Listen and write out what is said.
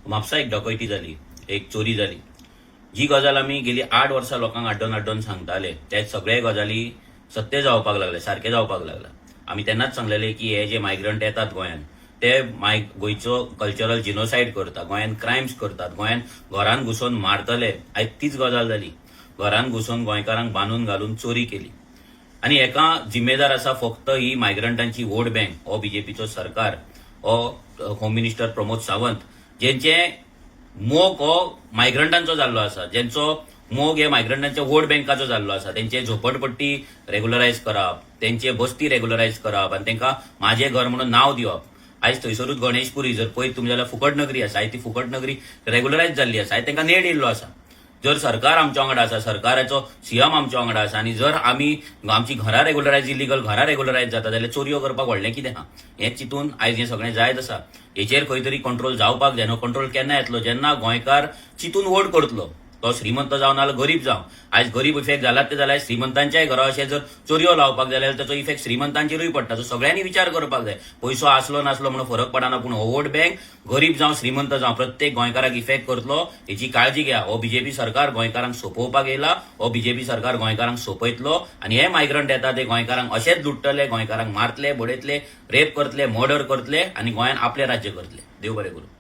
म्हापसा एक डकैती जाली, एक चोरी जाली. जी गजाल आमी गेली 8 वर्सां लोकांक आड्डोन आड्डोन सांगताले, ते सगळे गजाली सत्य जावपाक लागले, सारके जावपाक लागले. आमी तेन्नाच सांगलेले की हे जे मायग्रंट येतात गोंयांत, ते गोंयचो कल्चरल जिनोसायड करता, गोंयांत क्रायम्स करतात, गोंयांत घरान घुसोन मारतले. आयज तीच गजाल जाली. घरान घुसोन गोंयकारांक बांदून घालून चोरी केली आनी हेका जिम्मेदार आसा फक्त ही मायग्रंटांची वोट बँक, हो बीजेपीचो सरकार, हो होम मिनिस्टर प्रमोद सावंत, जेंचे मोग हो मायग्रंटांचो जाल्लो आसा, जेंचो मोग हे मायग्रंटांच्या वोट बँकाचो जाल्लो आसा. तेंचे झोपडपट्टी रेगुलरायज करप, तेंचे बस्ती रेगुलरायज करप आनी तांकां माझे घर म्हणून नांव दिवप. आयज थंयसरूच गणेशपुरी जर पळयत तुमी जाल्यार फुकट नगरी आसा. आयज ती फुकट नगरी रेगुलरायज जाल्ली आसा. आयज तांकां नेट येयल्लो आसा. जर सरकार आमच्या वांगडा आसा, सरकाराचो सीएम आमच्या वांगडा आसा आनी जर आमी आमची घरां रेगुलरायज, इलिगल घरां रेगुलरायज जाता जाल्यार चोरयो करपाक व्हडलें कितें आहा? हें चिंतून आयज हें सगळें जायत आसा. हेचेर खंय तरी कंट्रोल जावपाक जाय. न्हू कंट्रोल केन्ना येतलो? जेन्ना गोंयकार चिंतून वोट करतलो, तो श्रीमंत जावं नाजाल्यार गरीब जावं. आयज गरीब इफेक्ट जालात ते जाल्यार श्रीमंतांच्याय घरा अशें जर चोरयो लावपाक जाल्यार ताचो इफेक्ट श्रीमंतांचेरूय पडटा. सो सगळ्यांनी विचार करपाक जाय. पयसो आसलो नासलो म्हणून फरक पडना, पूण हो वोट बँक गरीब जावं श्रीमंत जावं, प्रत्येक गोंयकाराक इफेक्ट करतलो, हेची काळजी घ्या. हो बीजेपी सरकार गोंयकारांक सोंपोवपाक येयला. हो बीजेपी सरकार गोंयकारांक सोंपयतलो आनी हे मायग्रंट येता ते गोंयकारांक अशेच लुट्टले, गोंयकारांक मारतले, बडयतले, रेप करतले, मर्डर करतले आनी गोंयान आपलें राज्य करतले. देव बरें करूं.